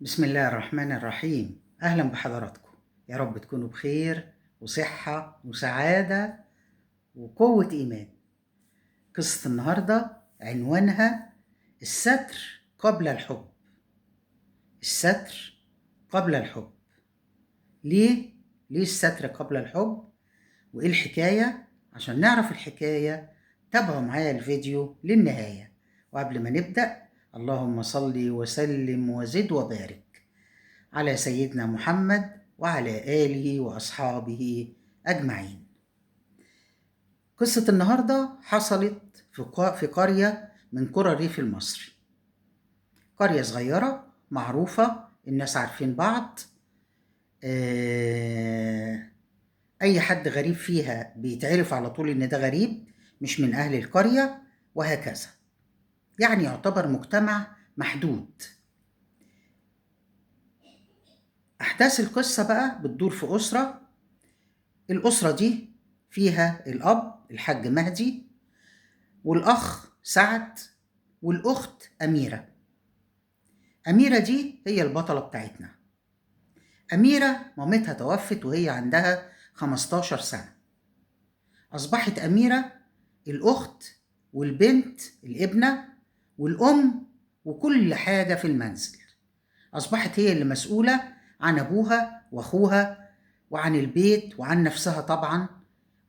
بسم الله الرحمن الرحيم. أهلا بحضراتكم، يا رب تكونوا بخير وصحة وسعادة وقوة إيمان. قصة النهاردة عنوانها الستر قبل الحب. الستر قبل الحب. ليه؟ ليه الستر قبل الحب؟ وإيه الحكاية؟ عشان نعرف الحكاية تابعوا معايا الفيديو للنهاية. وقبل ما نبدأ، اللهم صل وسلم وزد وبارك على سيدنا محمد وعلى آله وأصحابه أجمعين. قصة النهاردة حصلت في قرية من قرى الريف المصري، قرية صغيرة معروفة، الناس عارفين بعض، أي حد غريب فيها بيتعرف على طول إن ده غريب مش من أهل القرية، وهكذا. يعني يعتبر مجتمع محدود. أحداث القصة بقى بتدور في أسرة. الأسرة دي فيها الأب الحاج مهدي، والأخ سعد، والأخت أميرة. أميرة دي هي البطلة بتاعتنا. أميرة مامتها توفت وهي عندها 15 سنة. أصبحت أميرة الأخت والبنت الابنة والأم وكل حاجة في المنزل. أصبحت هي اللي مسؤولة عن أبوها وأخوها وعن البيت وعن نفسها طبعا،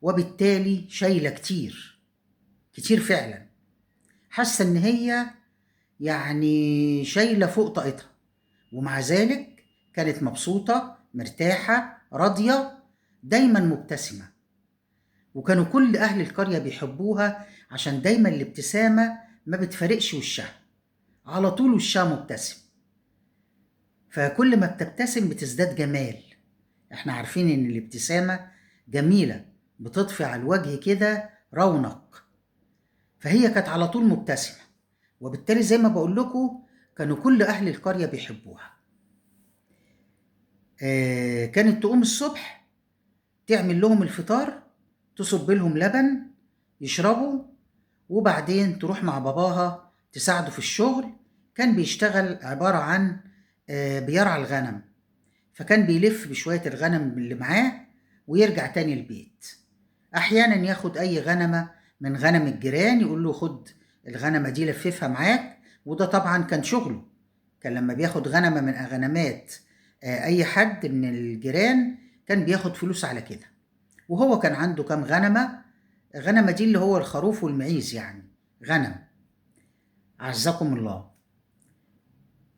وبالتالي شايلة كتير كتير فعلا. حاسة إن هي يعني شايلة فوق طاقتها، ومع ذلك كانت مبسوطة مرتاحة راضية دايما مبتسمة. وكانوا كل أهل القرية بيحبوها عشان دايما الابتسامة ما بتفارقش وشها، على طول وشها مبتسم، فكل ما بتبتسم بتزداد جمال. احنا عارفين ان الابتسامة جميلة، بتطفي على الوجه كده رونق، فهي كانت على طول مبتسمة، وبالتالي زي ما بقول لكم كانوا كل أهل القرية بيحبوها. كانت تقوم الصبح تعمل لهم الفطار، تصب لهم لبن يشربوا، وبعدين تروح مع باباها تساعده في الشغل. كان بيشتغل عبارة عن بيرعى الغنم، فكان بيلف بشوية الغنم اللي معاه ويرجع تاني البيت. أحيانا ياخد أي غنمة من غنم الجيران، يقول له خد الغنمة دي لففها معاك، وده طبعا كان شغله. كان لما بياخد غنمة من غنمات أي حد من الجيران كان بياخد فلوس على كده. وهو كان عنده كام غنمة، غنمة دي اللي هو الخروف والمعيز، يعني غنم، عزكم الله.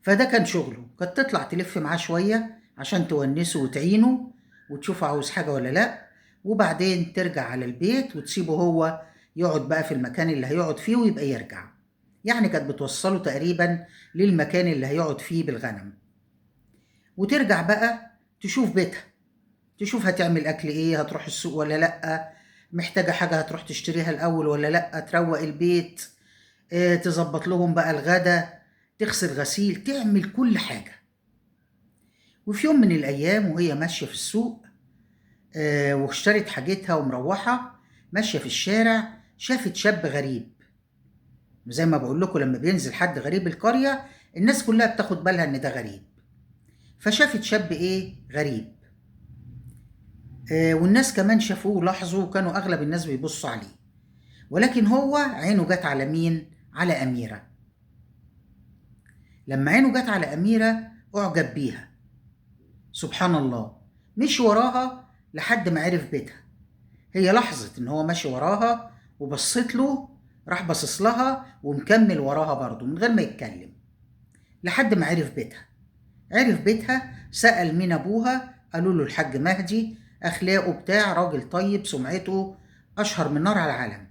فده كان شغله. كانت تطلع تلف معاه شوية عشان تونسه وتعينه وتشوفه عاوز حاجة ولا لأ، وبعدين ترجع على البيت وتسيبه هو يقعد بقى في المكان اللي هيقعد فيه ويبقى يرجع. يعني كانت بتوصله تقريبا للمكان اللي هيقعد فيه بالغنم، وترجع بقى تشوف بيتها، تشوف هتعمل أكل إيه، هتروح السوق ولا لأ، محتاجة حاجة هتروح تشتريها الأول ولا لأ، تروق البيت، تظبط لهم بقى الغدا، تغسل غسيل، تعمل كل حاجة. وفي يوم من الأيام وهي ماشية في السوق، واشترت حاجتها ومروحة ماشية في الشارع، شافت شاب غريب. زي ما بقول لكم لما بينزل حد غريب القرية الناس كلها بتاخد بالها إن ده غريب. فشافت شاب إيه؟ غريب. والناس كمان شافوه ولاحظوا، وكانوا أغلب الناس بيبصوا عليه، ولكن هو عينه جت على مين؟ على أميرة. لما عينه جت على أميرة أعجب بيها، سبحان الله. مشي وراها لحد ما عرف بيتها. هي لاحظت إن هو ماشي وراها وبصت له، راح بصص لها ومكمل وراها برضه من غير ما يتكلم لحد ما عرف بيتها. عرف بيتها، سأل مين أبوها، قالوا له الحاج مهدي، أخلاقه بتاع راجل طيب، سمعته أشهر من نار على العالم،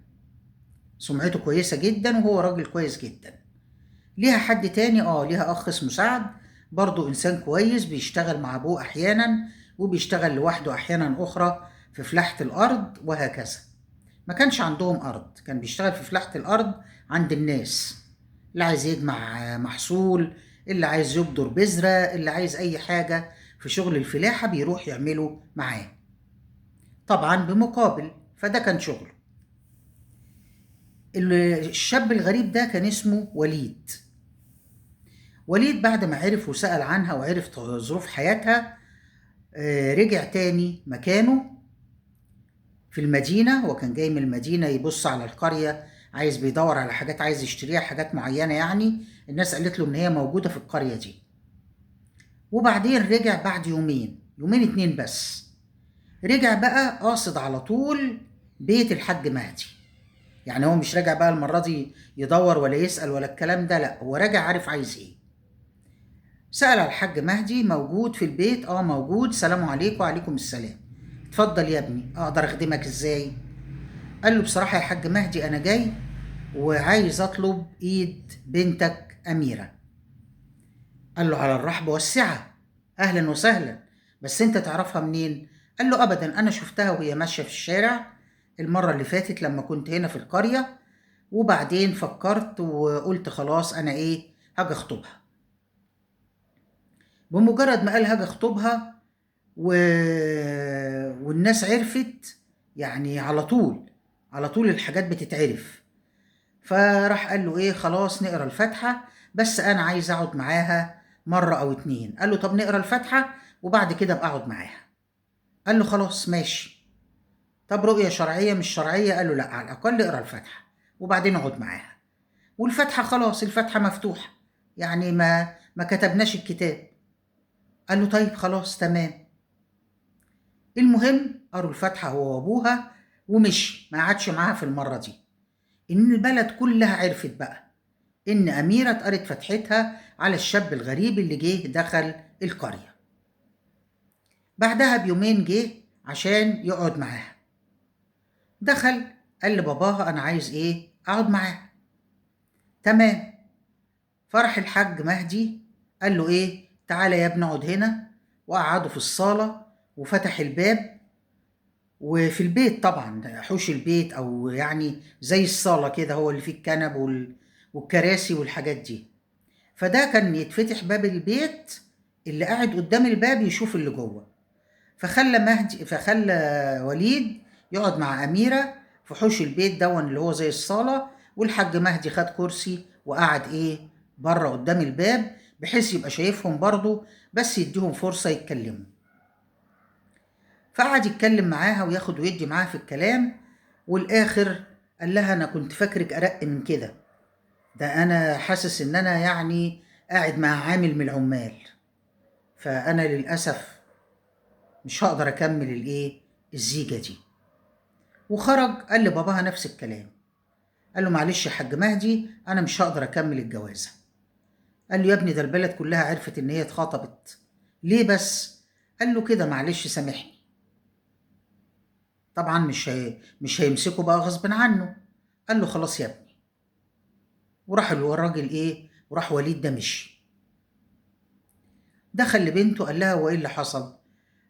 سمعته كويسة جدا وهو راجل كويس جدا. ليها حد تاني؟ ليها أخ اسمه سعد، برضو إنسان كويس، بيشتغل مع أبوه أحيانا وبيشتغل لوحده أحيانا أخرى في فلاحة الأرض وهكذا. ما كانش عندهم أرض، كان بيشتغل في فلاحة الأرض عند الناس، اللي عايز يجمع محصول، اللي عايز يبذر بذرة، اللي عايز أي حاجة في شغل الفلاحة بيروح يعمله معاه، طبعا بمقابل. فده كان شغله. الشاب الغريب ده كان اسمه وليد. وليد بعد ما عرف وسأل عنها وعرف ظروف حياتها، رجع تاني مكانه في المدينة. هو كان جاي من المدينة يبص على القرية، عايز بيدور على حاجات عايز يشتريها، حاجات معينة يعني. الناس قالت له إن هي موجودة في القرية دي. وبعدين رجع بعد يومين، يومين 2 بس، رجع بقى قاصد على طول بيت الحاج مهدي. يعني هو مش راجع بقى المرة دي يدور ولا يسأل ولا الكلام ده، لا هو راجع عارف عايز ايه. سأل على الحاج مهدي، موجود في البيت؟ اه موجود. سلام عليكم. وعليكم السلام. اتفضل يا ابني، اقدر اخدمك ازاي؟ قال له بصراحة يا حاج مهدي انا جاي وعايز اطلب ايد بنتك اميرة. قال له على الرحب والسعة، اهلا وسهلا، بس انت تعرفها منين؟ قال له ابدا، انا شفتها وهي ماشية في الشارع المرة اللي فاتت لما كنت هنا في القرية، وبعدين فكرت وقلت خلاص انا ايه هاجي اخطبها. بمجرد ما قال هاجي اخطبها والناس عرفت، يعني على طول على طول الحاجات بتتعرف. فراح قال له ايه خلاص نقرا الفاتحة، بس انا عايز اقعد معاها مرة او 2. قال له طب نقرا الفاتحة وبعد كده ابقى اقعد معاها. قال له خلاص ماشي. طب رؤية شرعية مش شرعية؟ قال له لا، على الأقل اقرا الفاتحة وبعدين اقعد معاها. والفاتحة خلاص الفاتحة مفتوحة، يعني ما كتبناش الكتاب. قال له طيب خلاص تمام. المهم قروا الفاتحة هو وابوها ومشي، ما قعدش معاها في المرة دي. إن البلد كلها عرفت بقى إن أميرة اتقرت فتحتها على الشاب الغريب اللي جه دخل القرية. بعدها بيومين جه عشان يقعد معاها. دخل قال لباباها أنا عايز إيه؟ أقعد معاها. تمام. فرح الحاج مهدي قال له إيه؟ تعالى يا ابني اقعد هنا، وقعده في الصالة وفتح الباب. وفي البيت طبعا حوش البيت أو يعني زي الصالة كده، هو اللي فيه الكنب والكراسي والحاجات دي. فده كان يتفتح باب البيت، اللي قاعد قدام الباب يشوف اللي جوه. فخلى وليد يقعد مع أميرة في حوش البيت دون اللي هو زي الصالة، والحاج مهدي خد كرسي وقعد إيه بره قدام الباب، بحيث يبقى شايفهم برضو، بس يديهم فرصة يتكلموا. فقعد يتكلم معاها وياخد ويدي معاها في الكلام، والآخر قال لها أنا كنت فاكرك أرق من كده، ده أنا حاسس إن أنا يعني قاعد مع عامل من العمال، فأنا للأسف مش هقدر أكمل الإيه الزيجة دي. وخرج قال لباباها نفس الكلام، قال له معلش يا حاج مهدي أنا مش هقدر أكمل الجوازة. قال له يا ابني ده البلد كلها عرفت إن هي اتخطبت، ليه بس؟ قال له كده معلش سامحني. طبعا مش هيمسكه بقى غصب عنه. قال له خلاص يا ابني. وراح الراجل ايه، وراح وليد ده مشي. دخل لبنته قال لها هو ايه اللي حصل؟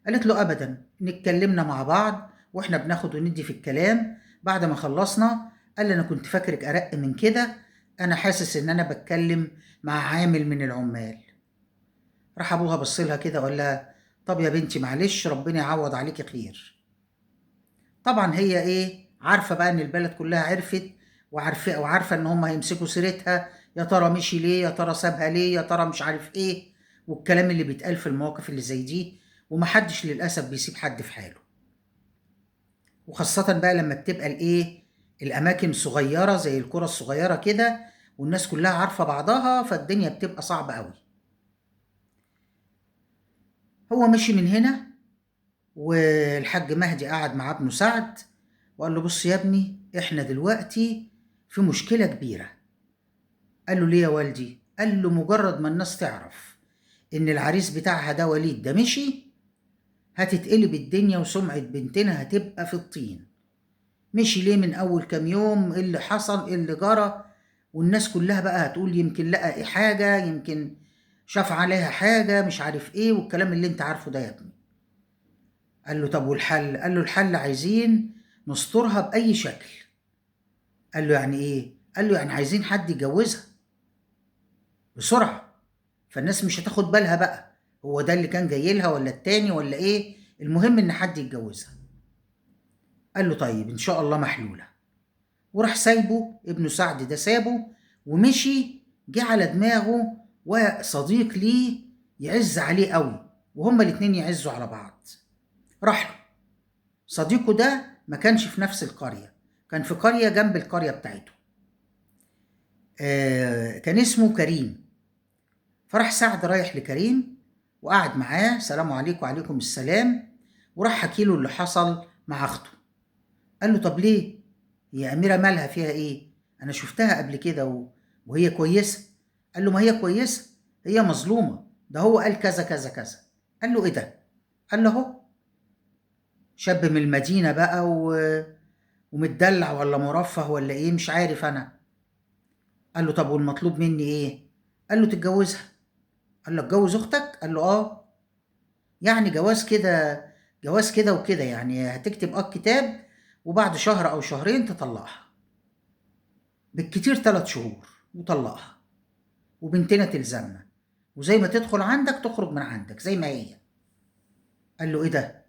قالت له ابدا، اتكلمنا مع بعض واحنا بناخد وندي في الكلام، بعد ما خلصنا قال لي انا كنت فاكرك ارق من كده، انا حاسس ان انا بتكلم مع عامل من العمال. راح ابوها بص لها كده وقال لها طب يا بنتي معلش، ربنا يعوض عليكي خير. طبعا هي ايه عارفه بقى ان البلد كلها عرفت، وعارفه ان هم هيمسكوا سيرتها، يا ترى مشي ليه، يا ترى سابها ليه، يا ترى مش عارف ايه، والكلام اللي بيتقال في المواقف اللي زي دي. ومحدش للاسف بيسيب حد في حاله، وخاصة بقى لما بتبقى الايه الاماكن صغيرة زي القرى الصغيرة كده، والناس كلها عارفه بعضها، فالدنيا بتبقى صعبة قوي. هو مشي من هنا، والحاج مهدي قعد مع ابنه سعد وقال له بص يا ابني احنا دلوقتي في مشكلة كبيرة. قال له ليه يا والدي؟ قال له مجرد ما الناس تعرف ان العريس بتاعها ده وليد ده مشي، هتتقلب الدنيا وسمعة بنتنا هتبقى في الطين. مشي ليه من اول كام يوم؟ ايه اللي حصل؟ ايه اللي جرى؟ والناس كلها بقى هتقول يمكن لقى حاجة، يمكن شاف عليها حاجة، مش عارف ايه، والكلام اللي انت عارفه ده يا ابني. قال له طب والحل؟ قال له الحل عايزين نسترها بأي شكل. قال له يعني ايه؟ قال له يعني عايزين حد يجوزها بسرعة، فالناس مش هتاخد بالها بقى هو ده اللي كان جاي لها ولا التاني ولا ايه، المهم ان حد يتجوزها. قال له طيب ان شاء الله محلولة. وراح سايبه ابنه سعد ده، سابه ومشي. جه على دماغه وصديق ليه يعز عليه قوي، وهما الاتنين يعزوا على بعض. راح له صديقه ده، ما كانش في نفس القرية، كان في قرية جنب القرية بتاعته. كان اسمه كريم. فراح سعد رايح لكريم وقعد معاه، سلام عليكم وعليكم السلام، وراح حكي له اللي حصل مع اخته. قال له طب ليه؟ هي أميرة مالها، فيها ايه؟ انا شفتها قبل كده وهي كويسة. قال له ما هي كويسة، هي مظلومة، ده هو قال كذا كذا كذا. قال له ايه ده؟ قال له اهو شاب من المدينة بقى ومتدلع ولا مرفه ولا ايه مش عارف انا. قال له طب والمطلوب مني ايه؟ قال له تتجوزها. قال له اتجوز اختك؟ قال له اه، يعني جواز كده جواز كده وكده، يعني هتكتب كتاب وبعد شهر او شهرين تطلقها، بالكتير 3 شهور وطلقها، وبنتنا تلزمنا، وزي ما تدخل عندك تخرج من عندك زي ما هي. قال له ايه ده؟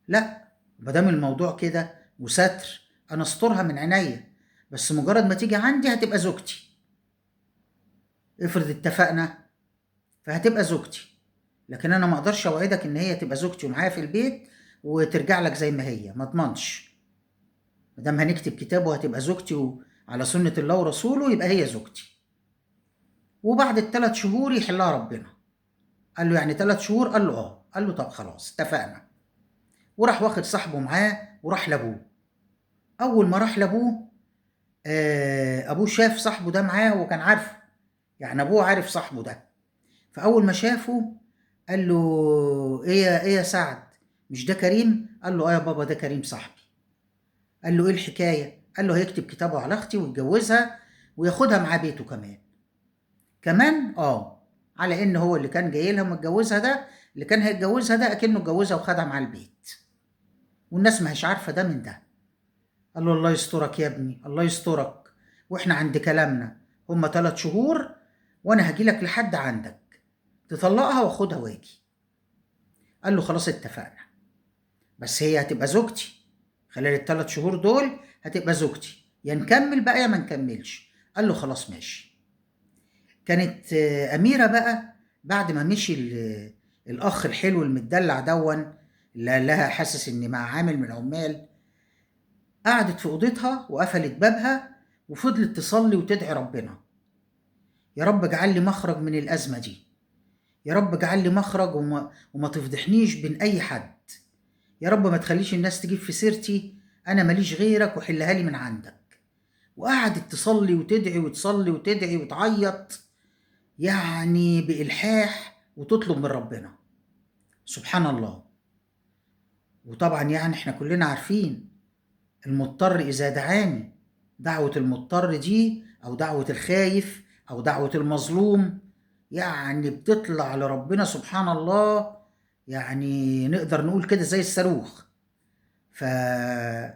لا، ما دام الموضوع كده وستر انا استرها من عينيا، بس مجرد ما تيجي عندي هتبقى زوجتي. افرض اتفقنا فهتبقى زوجتي، لكن انا ما اقدرش اوعدك ان هي تبقى زوجتي ومعايا في البيت وترجع لك زي ما هي، ما اضمنش. ما دام هنكتب كتاب وهتبقى زوجتي على سنة الله ورسوله يبقى هي زوجتي، وبعد ال3 شهور يحلها ربنا. قال له يعني 3 شهور؟ قال له اه. قال له طب خلاص اتفقنا. وراح واخد صاحبه معاه وراح لابوه. اول ما راح لابوه ابوه شاف صاحبه ده معاه وكان عارفه، يعني ابوه عارف صاحبه ده. فاول ما شافه قال له ايه يا سعد، مش ده كريم؟ قال له اه يا بابا ده كريم صاحبي. قال له ايه الحكايه؟ قال له هيكتب كتابه على اختي ويتجوزها وياخدها معاه بيته كمان. كمان اه، على ان هو اللي كان جاي لها ومتجوزها ده، اللي كان هيتجوزها ده اكنه اتجوزها وخدها مع البيت، والناس ما هيش عارفه ده من ده. قال له الله يسترك يا ابني، الله يسترك، واحنا عند كلامنا، هما 3 شهور وانا هجيلك لحد عندك تطلقها واخدها واجي. قال له خلاص اتفقنا، بس هي هتبقى زوجتي خلال ال3 شهور دول، هتبقى زوجتي، يا نكمل بقى يا ما نكملش. قال له خلاص ماشي. كانت أميرة بقى بعد ما مشي الأخ الحلو المدلع دون اللي قال لها حاسس إن مع عامل من العمال، قعدت في أوضتها وقفلت بابها وفضلت تصلي وتدعي ربنا، يا رب اجعل لي مخرج من الأزمة دي، يا رب اجعل لي مخرج وما تفضحنيش بين أي حد، يا رب ما تخليش الناس تجيب في سيرتي، أنا ماليش غيرك وحلها لي من عندك. وقعدت تصلي وتدعي وتصلي وتدعي وتعيط يعني بإلحاح وتطلب من ربنا. سبحان الله. وطبعا يعني احنا كلنا عارفين المضطر إذا دعاني، دعوة المضطر دي أو دعوة الخايف أو دعوة المظلوم يعني بتطلع لربنا سبحان الله، يعني نقدر نقول كده زي الصاروخ. فدعوة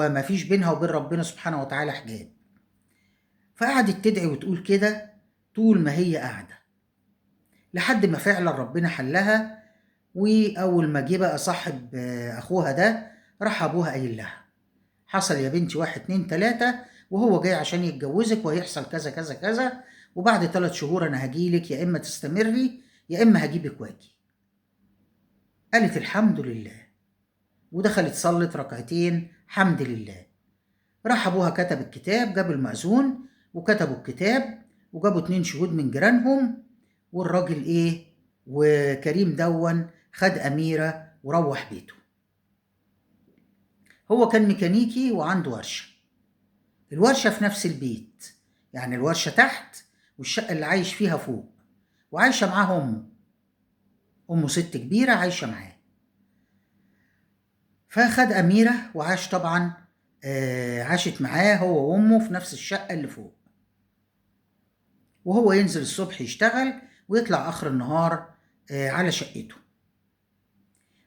ما فيش بينها وبين ربنا سبحانه وتعالى حجاب. فقعدت تدعي وتقول كده طول ما هي قاعدة، لحد ما فعلا ربنا حلها. وأول ما جه بقى صاحب أخوها ده، راح أبوها قايل لها حصل يا بنتي 1 2 3، وهو جاي عشان يتجوزك وهيحصل كذا كذا كذا، وبعد 3 شهور أنا هجيلك، يا إما تستمري يا إما هجيبك واجي. قالت الحمد لله، ودخلت صلت ركعتين حمد لله. راح أبوها كتب الكتاب، جاب المأذون وكتبوا الكتاب، وجابوا 2 شهود من جيرانهم، والراجل إيه وكريم دون خد أميرة وروح بيته. هو كان ميكانيكي وعنده ورشة، الورشة في نفس البيت، يعني الورشة تحت والشقة اللي عايش فيها فوق، وعايشة معاه أمه، أمه ست كبيرة عايشة معاه. فخد أميرة وعاش طبعا، عاشت معاه هو وأمه في نفس الشقة اللي فوق، وهو ينزل الصبح يشتغل ويطلع آخر النهار على شقته.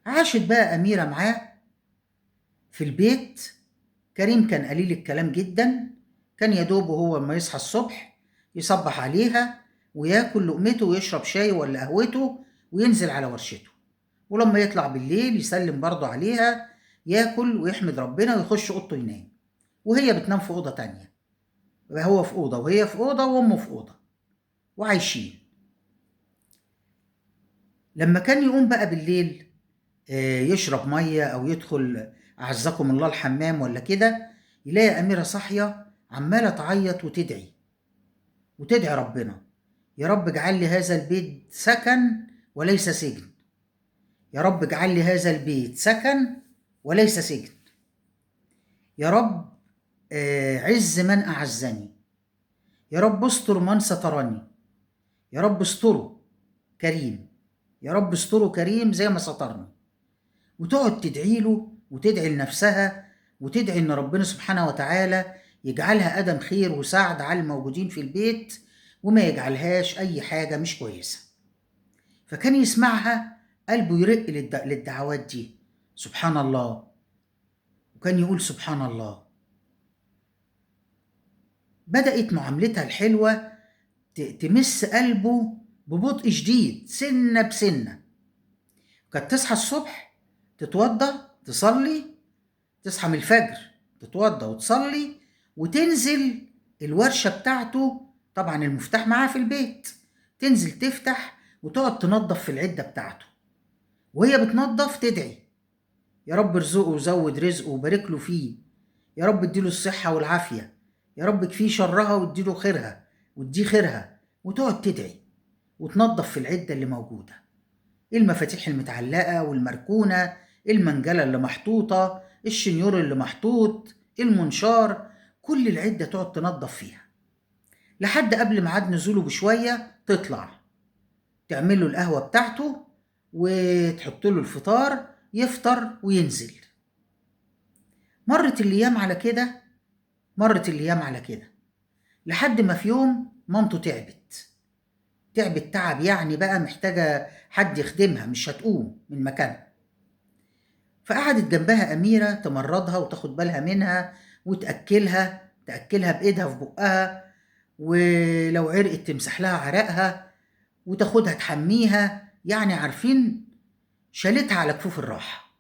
عاشت بقى أميرة معاه في البيت. كريم كان قليل الكلام جدا، كان يدوب وهو لما يصحى الصبح يصبح عليها وياكل لقمته ويشرب شاي ولا قهوته وينزل على ورشته، ولما يطلع بالليل يسلم برضه عليها، ياكل ويحمد ربنا ويخش اوضته ينام، وهي بتنام في اوضه تانية. هو في اوضه وهي في اوضه وامه في اوضه، وعايشين. لما كان يقوم بقى بالليل يشرب مية أو يدخل أعزكم الله الحمام ولا كده، يلاقي أميرة صاحية عمالة تعيط وتدعي، وتدعي ربنا، يا رب اجعل لي هذا البيت سكن وليس سجن، يا رب اجعل لي هذا البيت سكن وليس سجن، يا رب عز من أعزني، يا رب استر من سترني، يا رب استره كريم، يا رب استره كريم زي ما سترني. وتقعد تدعي له وتدعي لنفسها وتدعي إن ربنا سبحانه وتعالى يجعلها قدم خير وسعد على الموجودين في البيت وما يجعلهاش أي حاجة مش كويسة. فكان يسمعها قلبه يرق للدعوات دي، سبحان الله، وكان يقول سبحان الله. بدأت معاملتها الحلوة تمس قلبه ببطء شديد، سنة بسنة. كانت تصحى الصبح تتوضى تصلي، تصحى من الفجر تتوضى وتصلي وتنزل الورشة بتاعته، طبعا المفتاح معاه في البيت، تنزل تفتح وتقعد تنظف في العدة بتاعته، وهي بتنظف تدعي يا رب ارزقه وزود رزقه وبارك له فيه، يا رب اديله الصحة والعافية، يا رب كفيه شرها واديله خيرها واديه خيرها. وتقعد تدعي وتنظف في العدة اللي موجودة، المفاتيح المتعلقة والمركونة، المنجلة اللي محطوطة، الشنيور اللي محطوط، المنشار، كل العدة تقعد تنظف فيها لحد قبل ميعاد نزوله بشوية. تطلع تعمل له القهوة بتاعته وتحط له الفطار، يفطر وينزل. مرت الأيام على كده، مرت الأيام على كده، لحد ما في يوم مامته تعبت، تعبت تعب يعني بقى محتاجة حد يخدمها، مش هتقوم من مكانها. فقعدت جنبها أميرة تمرضها وتاخد بالها منها وتأكلها، تأكلها بإيدها في بقها، ولو عرقت تمسح لها عرقها وتاخدها تحميها، يعني عارفين شالتها على كفوف الراحة.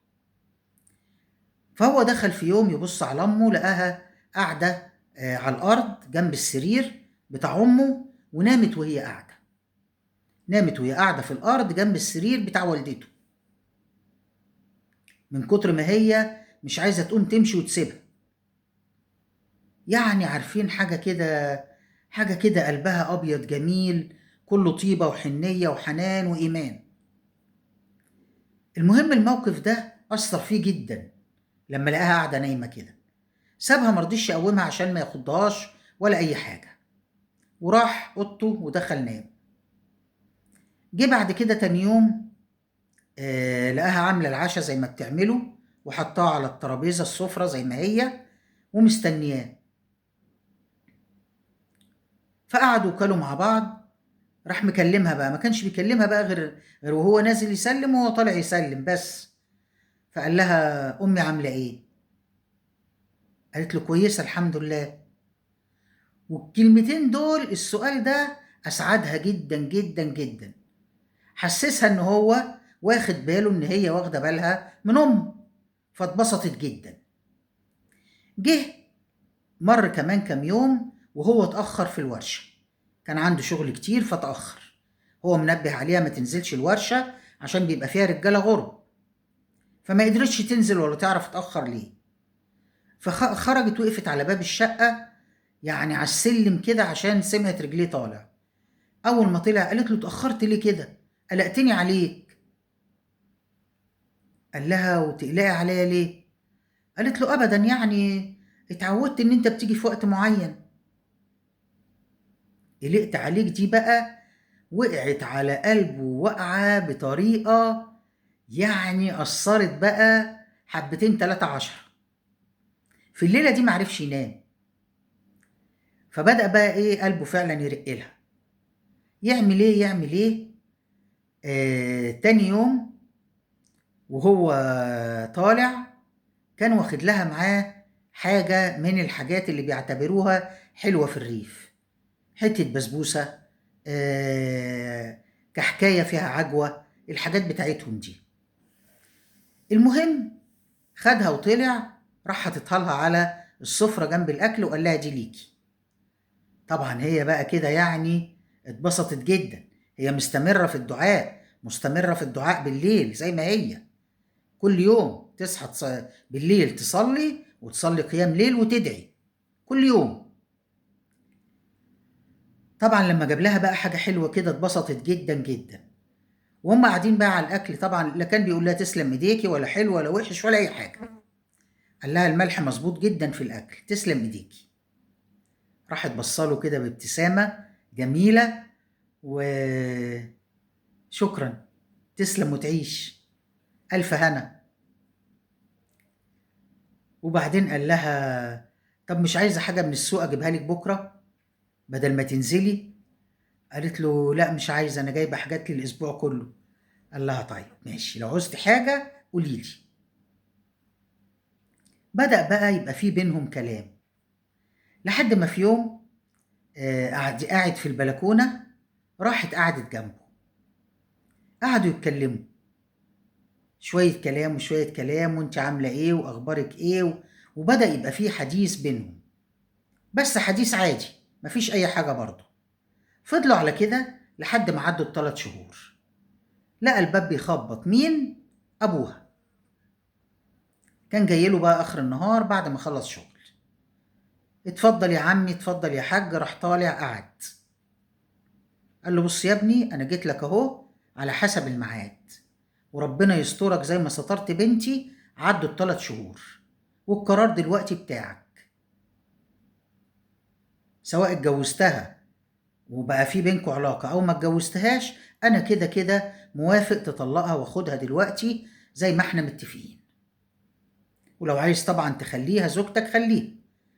فهو دخل في يوم يبص على أمه، لقاها قاعدة على الأرض جنب السرير بتاع أمه، ونامت وهي قاعدة، نامت وهي قاعدة في الأرض جنب السرير بتاع والدته، من كتر ما هي مش عايزة تقوم تمشي وتسيبها. يعني عارفين حاجة كده، حاجة كده قلبها أبيض جميل، كله طيبة وحنية وحنان وإيمان. المهم الموقف ده أثر فيه جدا لما لقاها قاعدة نايمة كده، سابها مرضيش يقومها عشان ما ياخدهاش ولا أي حاجة، وراح أوضته ودخل نام. جه بعد كده تاني يوم لقاها عاملة العشاء زي ما بتعمله، وحطها على الترابيزة السفرة زي ما هي ومستنياه. فقعدوا وكلوا مع بعض. راح مكلمها بقى، ما كانش بيكلمها بقى غير وهو نازل يسلم وهو طالع يسلم بس. فقال لها أمي عاملة إيه؟ قالت له كويسة الحمد لله. والكلمتين دول، السؤال ده أسعدها جدا جدا جدا، حسسها إن هو واخد باله إن هي واخدة بالها من أمه، فاتبسطت جدا. جه مر كمان كام يوم وهو اتأخر في الورشة، كان عنده شغل كتير فتأخر. هو منبه عليها ما تنزلش الورشة عشان بيبقى فيها رجالة غرب، فما قدرتش تنزل ولا تعرف تأخر ليه. فخرجت وقفت على باب الشقة يعني على السلم كده عشان سمعت رجليه طالع. أول ما طلع قالت له اتأخرت ليه كده؟ قلقتني عليك. قال لها وتقلقي عليا ليه؟ قالت له أبدا، يعني اتعودت إن أنت بتيجي في وقت معين. قلقت عليك دي بقى وقعت على قلبه وقعة بطريقة يعني أثرت بقى حبتين 13. في الليلة دي معرفش ينام، فبدأ بقى إيه قلبه فعلا يرق لها. يعمل إيه يعمل إيه؟ تاني يوم وهو طالع كان واخد لها معاه حاجة من الحاجات اللي بيعتبروها حلوة في الريف، حتة بسبوسة، كحكاية فيها عجوة، الحاجات بتاعتهم دي. المهم خدها وطلع، راح حاططها لها على السفرة جنب الأكل وقال لها دي ليكي. طبعا هي بقى كده يعني اتبسطت جدا. هي مستمرة في الدعاء، مستمرة في الدعاء بالليل زي ما هي كل يوم تصحى بالليل تصلي وتصلي قيام ليل وتدعي كل يوم. طبعا لما جاب لها بقى حاجة حلوة كده اتبسطت جدا جدا. وهم قاعدين بقى على الأكل، طبعا لا كان بيقول لها تسلم ايديكي ولا حلو ولا وحش ولا أي حاجة. قال لها الملح مظبوط جدا في الأكل، تسلم ايديكي. راحت بصاله كده بابتسامة جميلة وشكرا، تسلم وتعيش، ألف هنا. وبعدين قال لها طب مش عايزة حاجة من السوق أجيبها لك بكرة بدل ما تنزلي؟ قالت له لا مش عايزة، أنا جايبة حاجات للأسبوع كله. قال لها طيب ماشي، لو عوزت حاجة قوليلي. بدأ بقى يبقى في بينهم كلام، لحد ما في يوم قاعد في البلكونة، راحت قعدت جنبه، قعدوا يتكلموا شوية كلام وشوية كلام، وانت عاملة ايه واخبارك ايه، وبدأ يبقى في حديث بينهم، بس حديث عادي مفيش اي حاجة برضه. فضلوا على كده لحد ما عدوا ال3 شهور. لقى الباب بيخبط، مين؟ ابوها. كان جايله بقى اخر النهار بعد ما خلص شغل. اتفضل يا عمي، اتفضل يا حاج. راح طالع قعد، قال له بص يا ابني، انا جيت لك اهو على حسب الميعاد، وربنا يسترك زي ما سترت بنتي. عدوا ال3 شهور، والقرار دلوقتي بتاعك، سواء اتجوزتها وبقى في بينكوا علاقة أو ما اتجوزتهاش، أنا كده كده موافق تطلقها واخدها دلوقتي زي ما احنا متفقين. ولو عايز طبعا تخليها زوجتك خليها،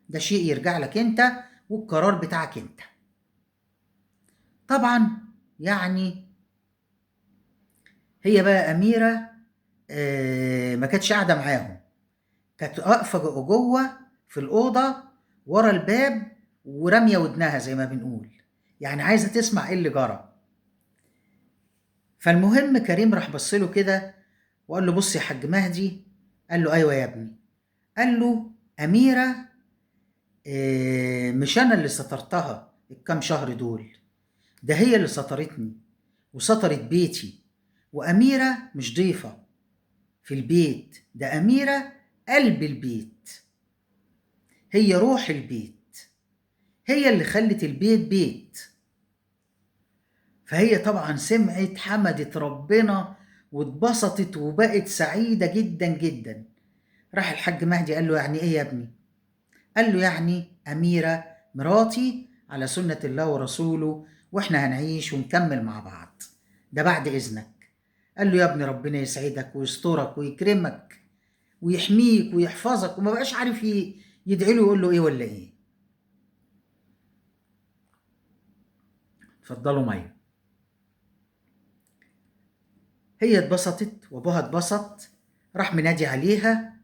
ده شيء يرجع لك انت والقرار بتاعك انت. طبعا يعني هي بقى أميرة ما كانتش قاعدة معاهم، كانت واقفة جوه في الأوضة ورا الباب ورامية ودنها زي ما بنقول، يعني عايزة تسمع ايه اللي جرى. فالمهم كريم راح بصله كده وقال له بص يا حاج مهدي. قال له ايوه يا ابني. قال له أميرة مش انا اللي سترتها الكام شهر دول، ده هي اللي سترتني وسترت بيتي، وأميرة مش ضيفة في البيت، ده أميرة قلب البيت، هي روح البيت، هي اللي خلت البيت بيت. فهي طبعا سمعت، حمدت ربنا واتبسطت وبقت سعيدة جدا جدا. راح الحاج مهدي قال له يعني ايه يا ابني؟ قال له يعني أميرة مراتي على سنة الله ورسوله، واحنا هنعيش ونكمل مع بعض، ده بعد إذنك. قال له يا ابني ربنا يسعدك ويسترك ويكرمك ويحميك ويحفظك، وما بقاش عارف يدعي له يقول له ايه ولا ايه. اتفضلوا ميه. هي اتبسطت وابوها اتبسط، راح منادي عليها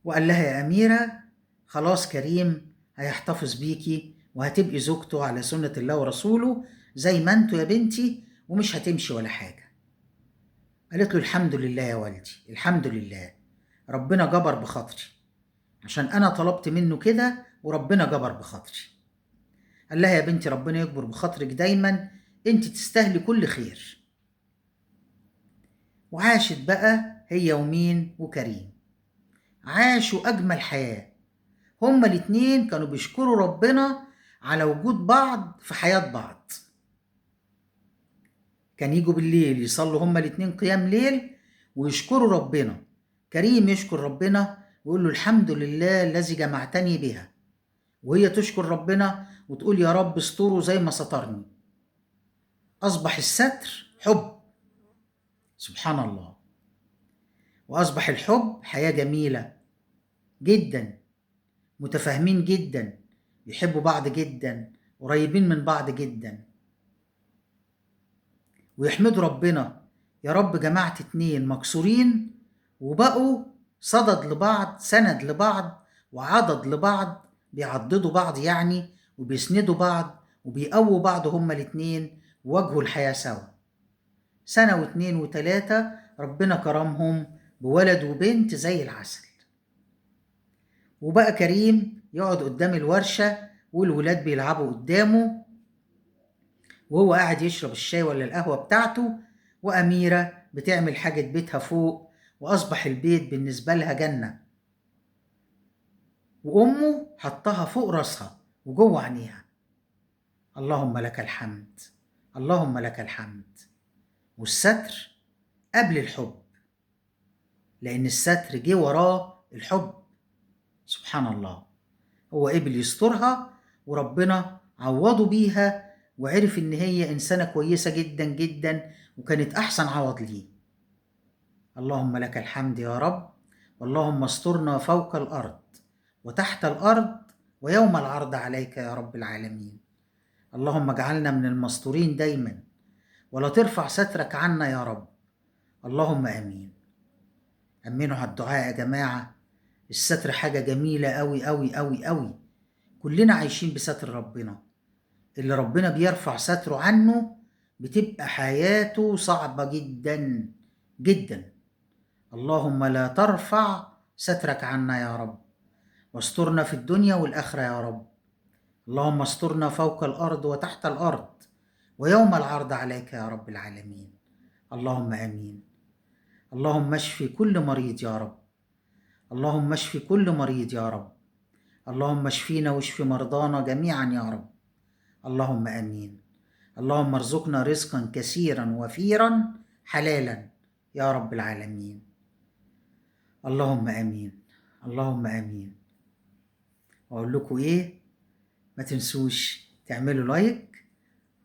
وقال لها يا أميرة خلاص كريم هيحتفظ بيكي وهتبقي زوجته على سنة الله ورسوله زي ما انتوا يا بنتي، ومش هتمشي ولا حاجة. قالت له الحمد لله يا والدي، الحمد لله، ربنا جبر بخاطري عشان أنا طلبت منه كده وربنا جبر بخاطري. قال لها يا بنتي ربنا يجبر بخاطرك دايما، انت تستاهلي كل خير. وعاشت بقى هي ومين وكريم، عاشوا أجمل حياة. هما الاتنين كانوا بيشكروا ربنا على وجود بعض في حياة بعض. كان يجوا بالليل يصلوا هما الاتنين قيام ليل ويشكروا ربنا. كريم يشكر ربنا ويقول له الحمد لله الذي جمعتني بها، وهي تشكر ربنا وتقول يا رب استره زي ما سترني. أصبح الستر حب، سبحان الله، وأصبح الحب حياة جميلة جدا، متفاهمين جدا، بيحبوا بعض جدا، قريبين من بعض جدا، ويحمدوا ربنا يا رب جمعت اتنين مكسورين وبقوا صدد لبعض، سند لبعض، وعضد لبعض، بيعضدوا بعض يعني، وبيسندوا بعض، وبيقووا بعض هما الاتنين، وواجهوا الحياة سوا. سنة واتنين وتلاتة ربنا كرمهم بولد وبنت زي العسل. وبقى كريم يقعد قدام الورشة والولاد بيلعبوا قدامه، وهو قاعد يشرب الشاي ولا القهوة بتاعته، وأميرة بتعمل حاجة بيتها فوق، وأصبح البيت بالنسبة لها جنة، وأمه حطها فوق راسها وجوه عينيها. اللهم لك الحمد، اللهم لك الحمد. والستر قبل الحب، لأن الستر جه وراه الحب. سبحان الله، هو قبل يسترها وربنا عوضه بيها، وعرف إن هي إنسانة كويسة جدا جدا، وكانت أحسن عوض ليه. اللهم لك الحمد يا رب، واللهم استرنا فوق الأرض وتحت الأرض ويوم العرض عليك يا رب العالمين. اللهم اجعلنا من المستورين دايما، ولا ترفع سترك عنا يا رب. اللهم امين. امنوا على الدعاء يا جماعة، الستر حاجة جميلة أوي أوي أوي أوي. كلنا عايشين بستر ربنا، اللي ربنا بيرفع ستره عنه بتبقى حياته صعبة جدا جدا. اللهم لا ترفع سترك عنا يا رب، واسترنا في الدنيا والآخرة يا رب. اللهم استرنا فوق الأرض وتحت الأرض ويوم العرض عليك يا رب العالمين. اللهم آمين. اللهم اشفي كل مريض يا رب، اللهم اشفي كل مريض يا رب. اللهم اشفينا واشفي مرضانا جميعا يا رب. اللهم آمين. اللهم ارزقنا رزقا كثيرا وفيرا حلالا يا رب العالمين. اللهم آمين، اللهم آمين. واقول لكم ايه، ما تنسوش تعملوا like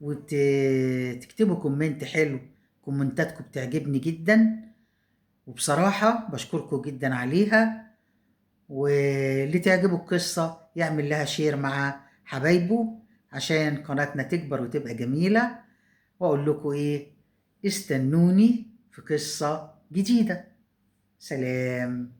وتكتبوا comment حلو، كومنتاتكم بتعجبني جدا، وبصراحة بشكركم جدا عليها. واللي تعجبه القصة يعمل لها share مع حبايبه عشان قناتنا تكبر وتبقى جميلة. واقول لكم ايه، استنوني في قصة جديدة. سلام.